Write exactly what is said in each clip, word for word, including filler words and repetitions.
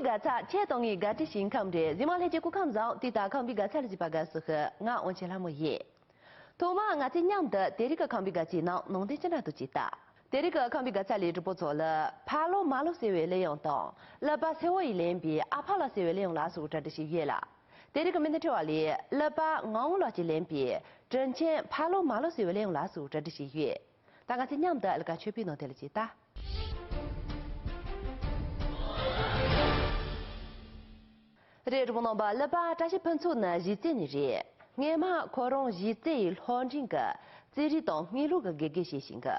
དགའ་ཚལ་ཁྱེད་དང་ངའི་དགའ་སྤྲོའི་ཞིང་ཁམས་རེད། གཟིགས་མོ་ལྷན་རྒྱས་སྐུ་ཁམས་བཟང་། དེ་ལྟར་ཁམས་པའི་དགའ་ཚལ་ལ་གཟིགས་པ་དགའ་བསུ་ཞུ། ང་དབང་ཆེན་ལྷ་མོ་ཡིན། ཐོག་མར་ང་ཚོས་མཉམ་དུ་དེ་རིང་གི་ཁམས་པའི་དགའ་སྤྲོའི་ནང་ནང་དོན་ཅི་འདྲ་འདུག་ཅིག་ལྟ། དེ་རིང་གི་ཁམས་པའི་དགའ་ཚལ་ལས་གྲོགས་པོ་ཚོ་ལ་ཕ་ལོ་མ་ལོ་ཟེར་བའི་གླུ་དབྱངས་དང་། གླུ་པ་སེ་བོ་ཡིས་ལེན་པའི་ཨ་ཕ་ལགས་ཟེར་བའི་གླུ་དབྱངས་ལ་སོགས་གྲ་སྒྲིག་བྱས་ཡོད་ལ། དེ་རིང་གི་མི་སྣ་འཁྲིད་པ་ལས་གླུ་པ་ངག་དབང་ལགས་ཀྱིས་ལེན་པའི་དྲིན་ཆེན་ཕ་ལོ་མ་ལོ་ཟེར་བའི་གླུ་དབྱངས་ལ་སོགས་གྲ་སྒྲིག་བྱས་ཡོད། ད་ང་ཚོས་མཉམ་དུ་ཨ་ལི་ཀ་ཆོས་པའི་ནང་དེ་ལ་ཅིག་ལྟ། རེད། གྲོགས་པོ་རྣམ་པ། གླུ་པ་བཀྲ་ཤིས་ཕུན་ཚོགས་ནི་གཞིས་རྩེ་ནས་རེད། སྔོན་མ་ཁོ་རང་གཞིས་རྩེ་ཡི་སློབ་འབྲིང་གི་རྩེད་རིགས་དང་དངོས་ལུགས་ཀྱི་དགེ་རྒན་བྱས་ཤིང་གི།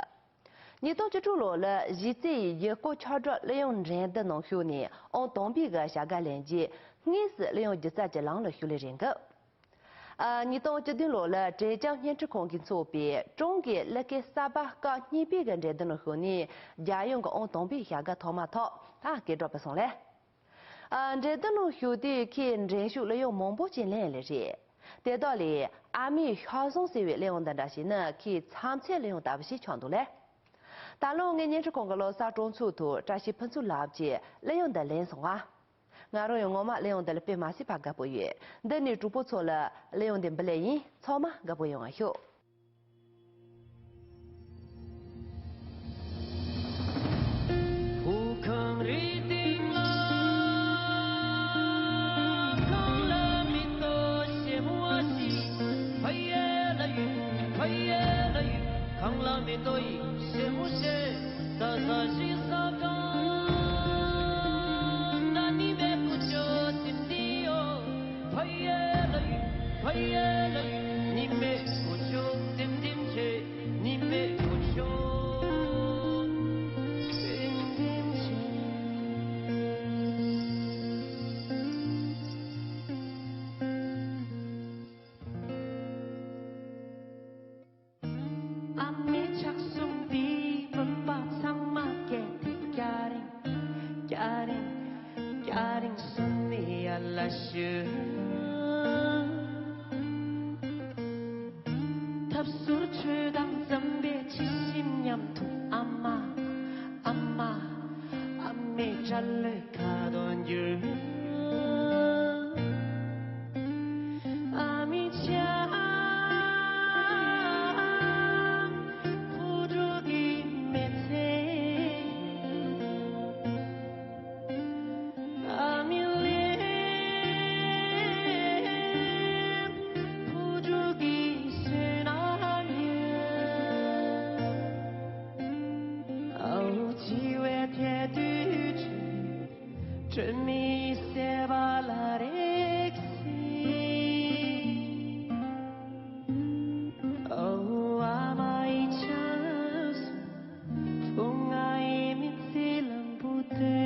ཉིས་སྟོང་བཅུ་དྲུག་ལོ་ལ་གཞིས་རྩེ་ཡི་ཡུལ་སྐོར་ཆོས་གྲྭ་གླུ་དབྱངས་འགྲན་བསྡུར་ནང་ཞུགས་ནས་ཨང་དང་པོའི་གི་བྱ་དགའ་ལེན་རྗེས། དངོས་སུ་གླུ་དབྱངས་སྒྱུ་རྩལ་གྱི་ལམ་ལ་ཞུགས་ལེ་རེད་གི། ཨ། ཉིས་སྟོང་བཅུ་བདུན་ལོ་ལ་བྲེ་ལྕང་བརྙན་འཕྲིན་ཁང་གིས་འཚོགས་པའི་ཀྲོང་གི་གླུ་སྐད་གསར་པ་སྐབས་གཉིས་པའི་གི་འགྲན་བསྡུར་ནང་ཞུགས་ནས་རྒྱལ་ཡོངས་ཀྱི་ཨང་དང་པོའི་བྱ་དགའ་ཐོག་མ་ཐོབ། ད་སྐད་གྲགས་པ་སོང་ལེ། ཨ། འགྲན་བསྡུར་ནང་ཞུགས་དུས་ཁོས་འགྲན་ཞུགས་གླུ་དབྱངས་མང་པོ་ཅིག་ལེན་ལེ་རེད། དེ་དག་ལས་ཨ་མའི་ཤ་བཟང་ཟེར་བའི་གླུ་དབྱངས་འདི་འདྲ་ཞིག་ནི་ཁོའི་མཚམས་ཚོད་གླུ་དབྱངས་ལྟ་བུ་ཞིག་ཆགས་འདུག་ལེ། ད་ལོ་ངའི་བརྙན་འཕྲིན་ཁང་གི་བློ་གསར་སྤྲོ་ཚོགས་ཐོག་བཀྲ་ཤིས་ཕུན་ཚོགས་ལགས་ཀྱིས་གླུ་དབྱངས་འདི་ལེན་སོང་ང་། ང་རང་ཡང་ངོ་མ་གླུ་དབྱངས་འདི་ལ་དཔེ་མ་སྲིད་པ་དགའ་པོ་ཡོད། འདི་ནས་གྲོགས་པོ་ཚོ་ལ་གླུ་དབྱངས་འདི་འབུལ་ལེ་ཡིན། ཚང་མ་དགའ་པོ་ཡོང་ང་ཤོག། ཨ་མའི་ཕྱག་ཟུང་འདིས་བུམ་པ་ཚང་མ་བསྐྱེད་དེ། སྐྱ་རེངས་སྐྱ་རེངས་སྐྱ་རེངས་སུ་ནི་ཡར་ལ་ཞུ། ཐབས་ཟུར་ཆོས་དང་འཛོམས་པའི་ཆིག་ཞིམ་མཉམ་དུ། ཨ་མ་ཨ་མ་ཨ་མའི་སྐྲ་ལོའི་ཁ་དོག་འགྱུར། ཨ་མའི་ཆང་བུ་ཕྲུག་གི་མི་ཚེ། ཨ་མའི་ལུས་པོ་སྒྲོན་གྱི་བསོད་ནམས་ཡོད། ཨའོ་བྱིས་པའི་ཐད་དུ་བྱོན། སྒྲོན་མེའི་ཟེ་བ་ལ་རེག་སྲིད། ཨའོ་ཨ་མ་ཡི་ཆང་ཟུང་། བུ་ང་ཡི་མི་ཚེ་ལམ་བུ་དེ།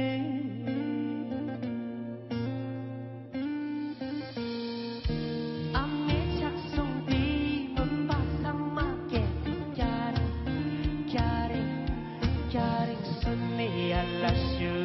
ཨ་མའི་ཕྱག་ཟུང་འདིས་བུམ་པ་ཚང་མ་བསྐྱེད་དེ། སྐྱ་རེངས་སྐྱ་རེངས་སྐྱ་རེངས་སུ་ནི་ཡར་ལ་ཞུ།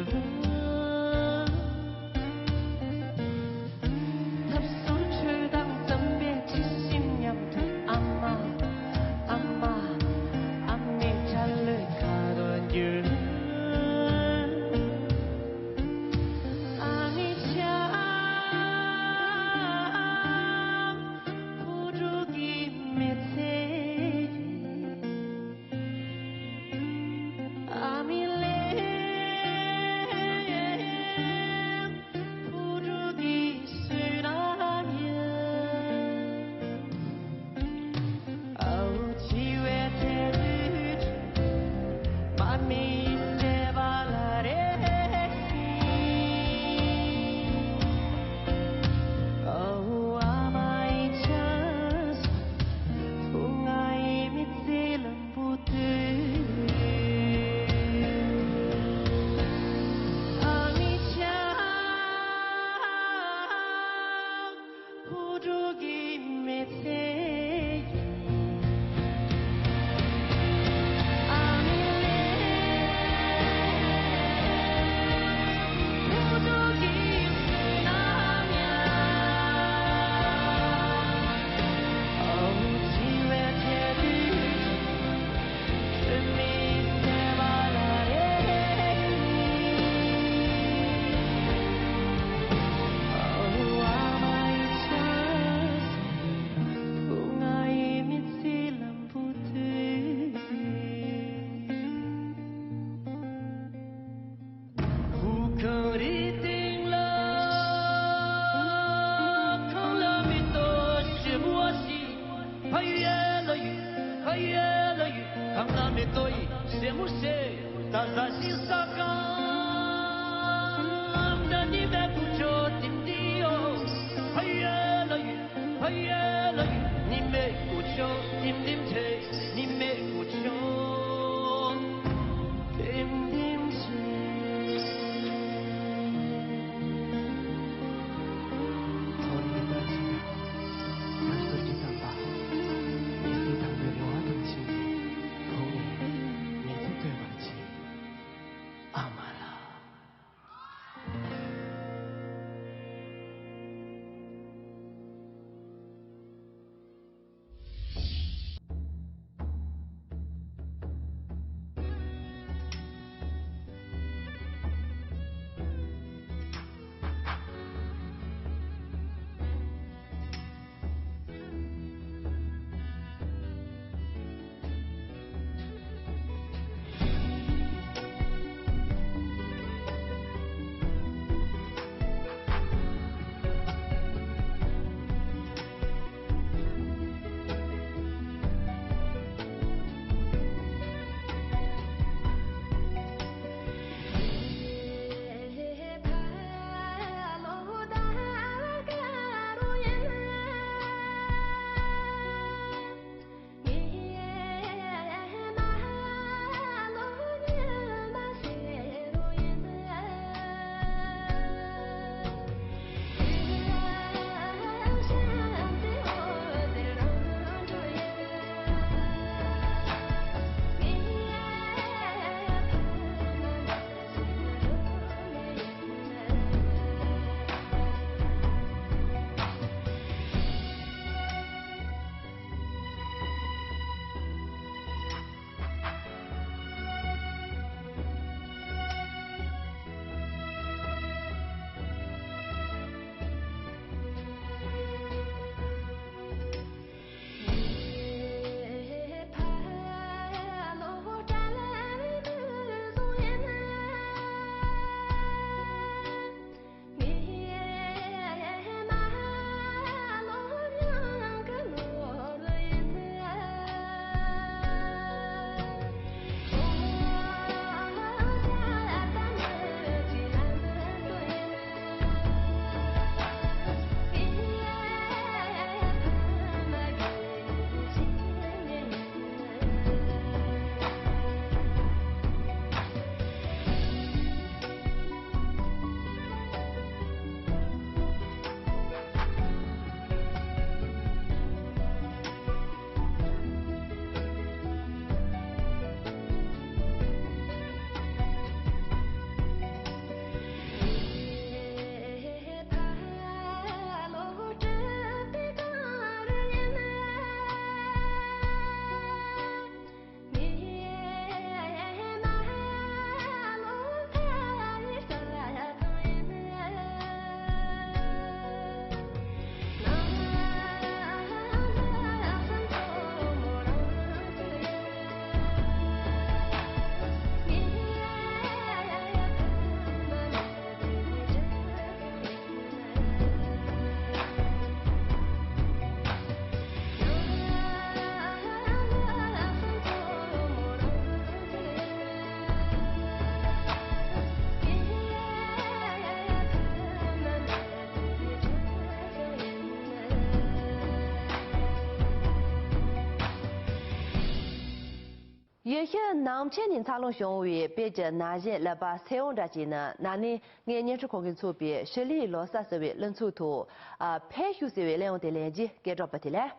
ཡུལ་ཤུལ་ནང་ཆེན་ནས་འཚར་ལོངས་བྱུང་བའི་དཔལ་གྱི་ན་གཞོན་ཀླད་པ་སེར་པོ་འདྲ་ཅིག་ནི་ན་ནིང་ངས་བརྙན་འཕྲིན་ཁང་གིས་འཚོགས་པའི་ཞི་ལིའི་ལོ་གསར་ཟེར་བའི་གླུ་ཚིག་ཐོག་ཨ། ཕེབས་ཤོག་ཟེར་བའི་གླུ་དབྱངས་དེ་ལེན་རྗེས་སྐད་གྲགས་པ་དེ་ལས།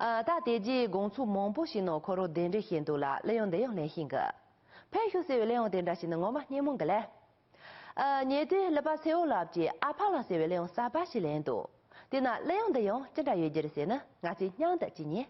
ཨ། ད་དེ་རྗེས་དགོང་ཚོགས་མང་པོ་ཞིག་ནང་ཁོ་རང་གདན་འདྲེན་བྱས་འདུག་ལ། གླུ་དབྱངས་འདི་ཡང་ལེན་ཤེས་གི། ཕེབས་ཤོག་ཟེར་བའི་གླུ་དབྱངས་དེ་འདྲ་ཞིག་ནི་ངོ་མ་སྙན་མོ་གི་ལས། ཨ། ཉེ་དུས་ཀླད་པ་སེར་པོ་ལགས་ཀྱིས་ཨ་ཕ་ལགས་ཟེར་བའི་གླུ་དབྱངས་གསར་པ་ཞིག་ལེན་འདུག་དེས་ན་གླུ་དབྱངས་འདི་ཡང་ཅི་འདྲ་ཡོད་རྒྱུ་རེད་ཟེར་ན། ང་ཚོས་སྙིང་དུ་ཅིག་ཉན།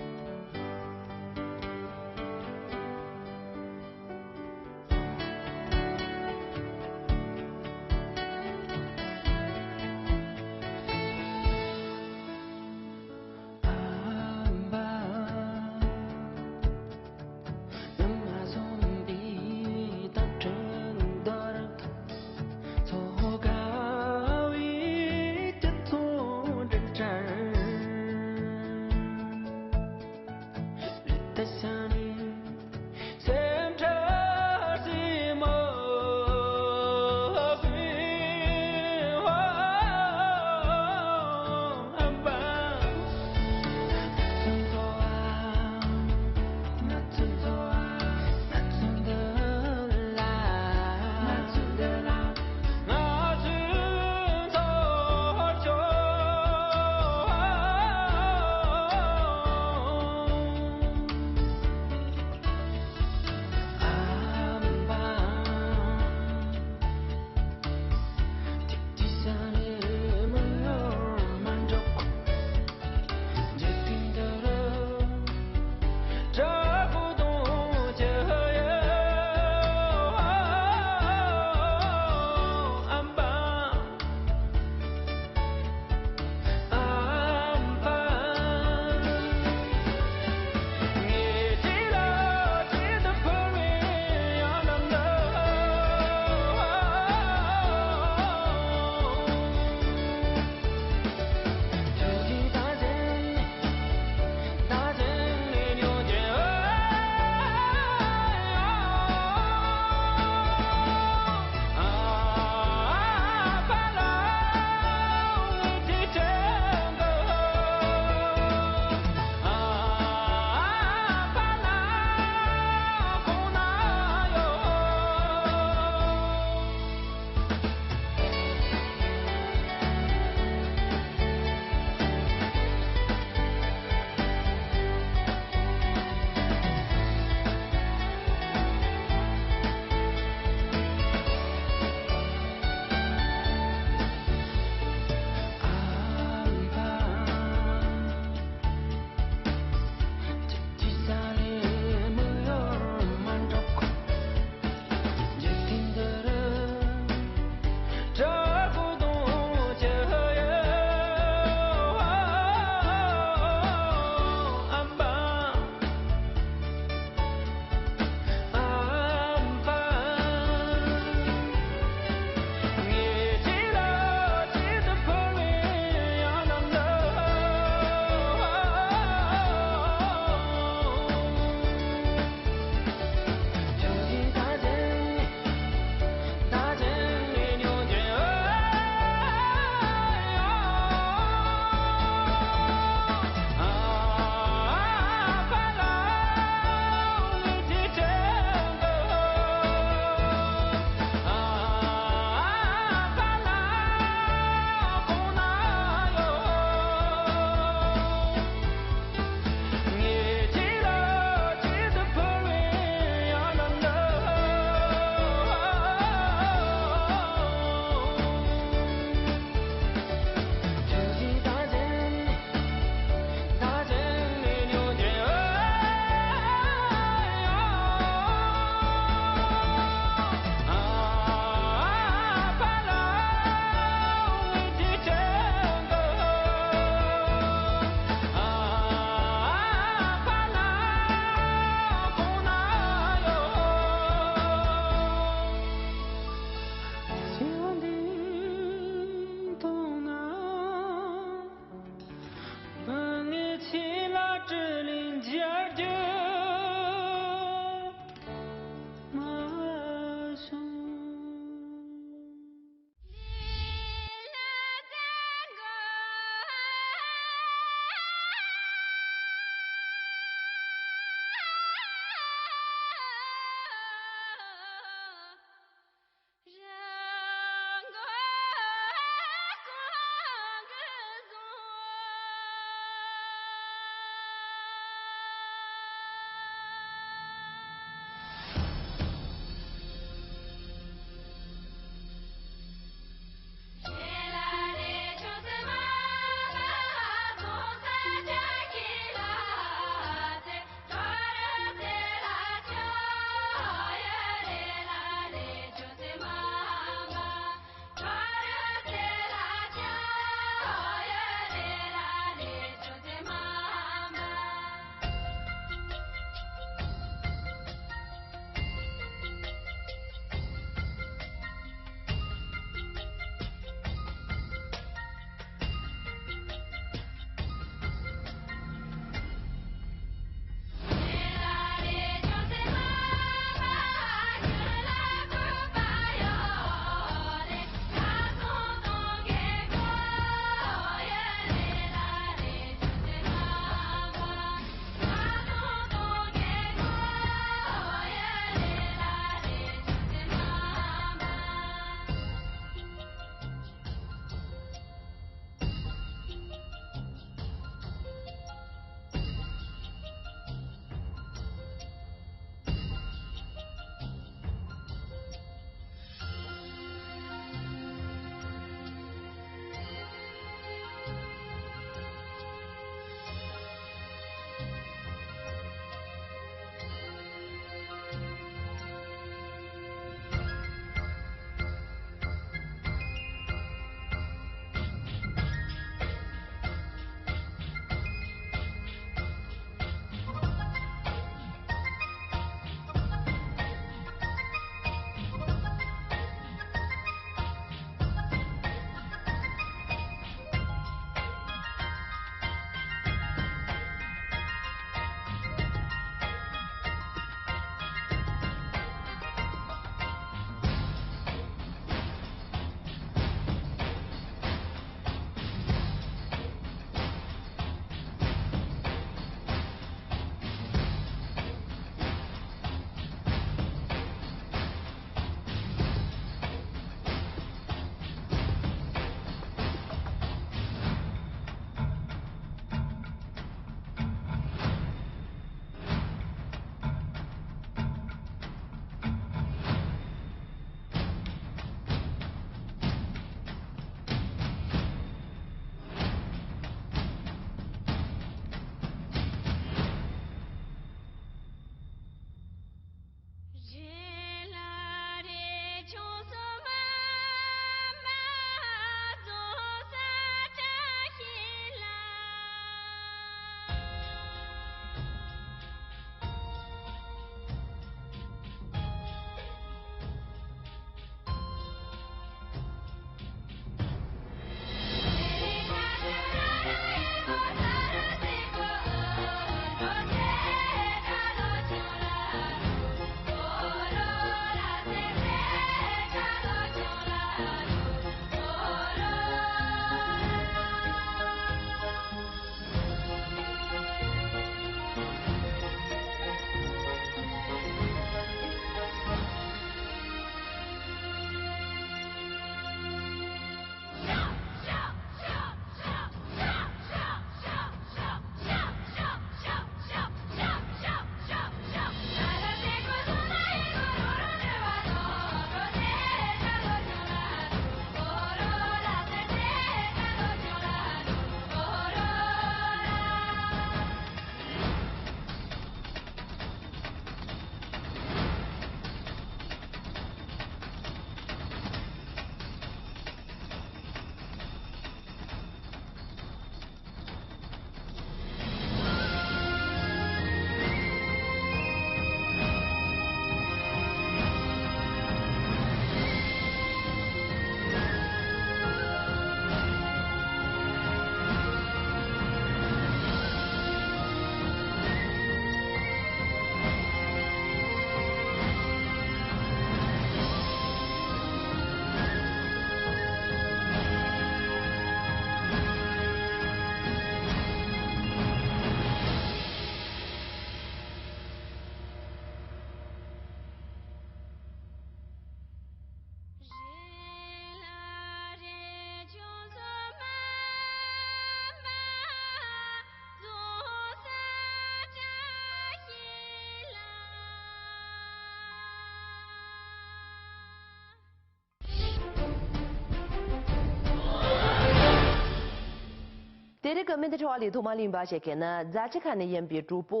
དེ་རིང་གི་སྨན་བདེ་འཕྲོ་བ་ལས་ཐོག་མ་ལེན་པ་ཞིག་གི་ནི་རྫ་ཆུ་ཁ་ནས་ཡིན་པའི་གྲོགས་པོ་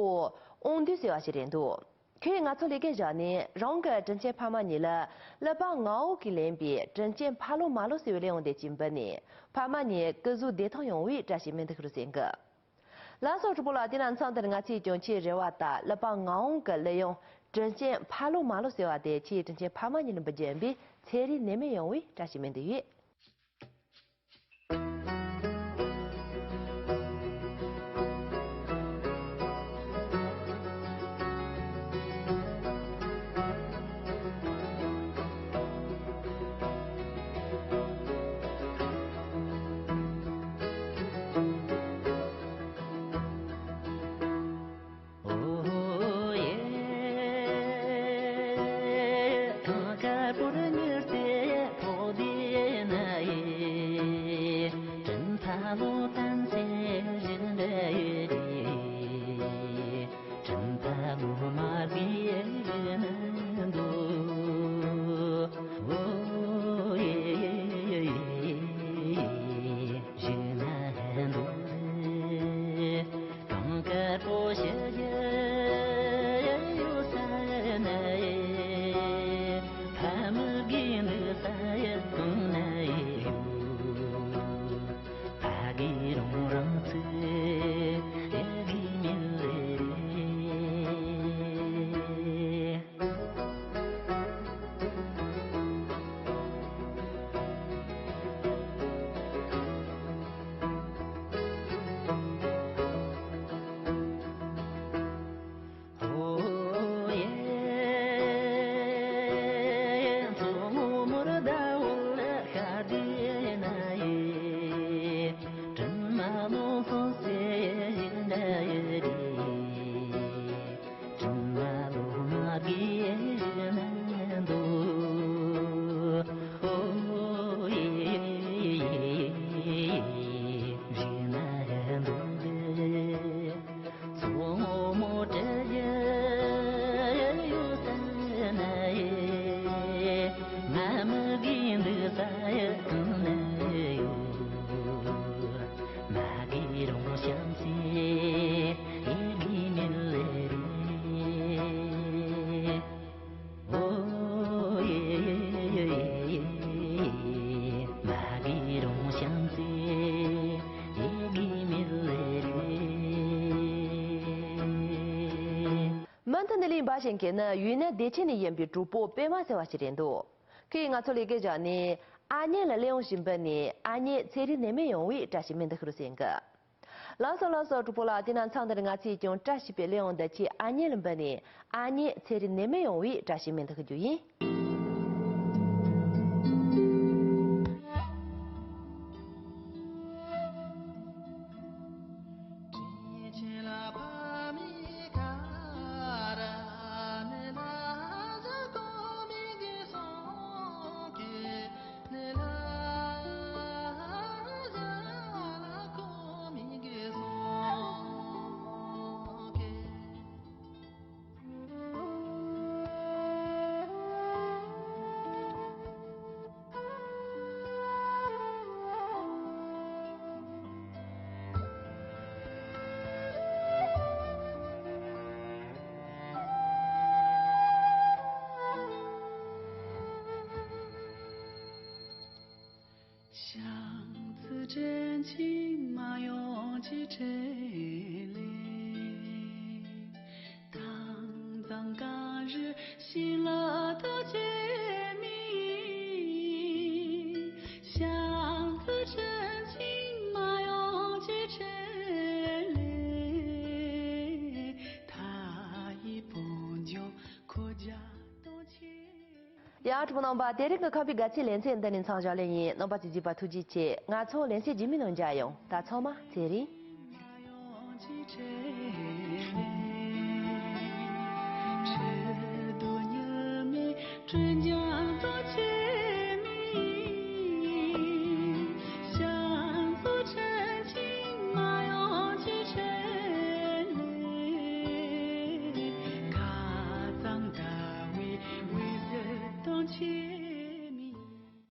དབང་འདུས་ཟེར་བ་ཞིག་རེད་འདུག་ཁོས་ང་ཚོ་ལས་ཀ་བཞག་ནས་རང་གི་དྲིན་ཆེན་ཕ་མ་གཉིས་ལ་ཀླད་པ་ངའོ་གིས་ལེན་པའི་དྲིན་ཆེན་ཕ་ལོ་མ་ལོ་ཟེར་བའི་གླུ་དབྱངས་དེ་ཅིག་འབུལ་ནས་ཕ་མ་གཉིས་སྐུ་གཟུགས་བདེ་ཐང་ཡོང་བའི་བཀྲ་ཤིས་སྨོན་འདུན་ཞུ་རོགས་ཟེར་གི། ལགས་སོ་གྲོགས་པོ་ལགས། དེ་ལ་མཚམས་འདིར་ང་ཚོས་ཀྱང་ཁྱེད་རེ་བ་ལྟར་ཀླད་པ་ངའོ་གི་གླུ་དབྱངས་དྲིན་ཆེན་ཕ་ལོ་མ་ལོ་ཟེར་བ་དེ་ཁྱེད་དྲིན་ཆེན་ཕ་མ་གཉིས་ལ་འབུལ་རྒྱུ་ཡིན་པས་ཚེ་རིང་ནད་མེད་ཡོང་བའི་བཀྲ་ཤིས་སྨོན་འདུན་ཡོད། འབའ་ཞིང་ཁེ་ནི་ཡུན་ནན་བདེ་ཆེན་ནས་ཡིན་པའི་གྲོགས་པོ་པད་མ་ཟེར་བ་ཞིག་རེད་འདུག་ཁོས་ང་ཚོ་ལས་ཀའི་བཞག་ནས་ཨ་མྱེས་ལ་གླེང་བཞིན་པ་ནས་ཨ་མྱེས་ཚེ་རིང་ནད་མེད་ཡོང་བའི་བཀྲ་ཤིས་སྨོན་འདུན་ཞུ་རོགས་ཟེར་གི། ལགས་སོ་ལགས་སོ། གྲོགས་པོ་ལགས། དེ་ན་མཚམས་འདིར་ང་ཚོས་ཀྱང་བཀྲ་ཤིས་པའི་གླེང་བ་འདི་ཁྱེད་ཨ་མྱེས་ལ་འབུལ་ནས་ཨ་མྱེས་ཚེ་རིང་ནད་མེད་ཡོང་བའི་བཀྲ་ཤིས་སྨོན་འདུན་ཞུ་རྒྱུ་ཡིན། ཡ། གྲོགས་པོ་རྣམ་པ། དེ་རིང་གི་ཁམས་པའི་དགའ་ཚལ་ལེ་ཚན་འདི་ནས་མཚམས་བཞག་ལེ་ཡིན། རྣམ་པ་ཚོས་གཟིགས་པ་ཐུགས་རྗེ་ཆེ། ང་ཚོ་ལེ་ཚན་རྗེས་མའི་ནང་མཇལ་ཡོང་། ད་ཚང་མ་ཚེ་རིང་།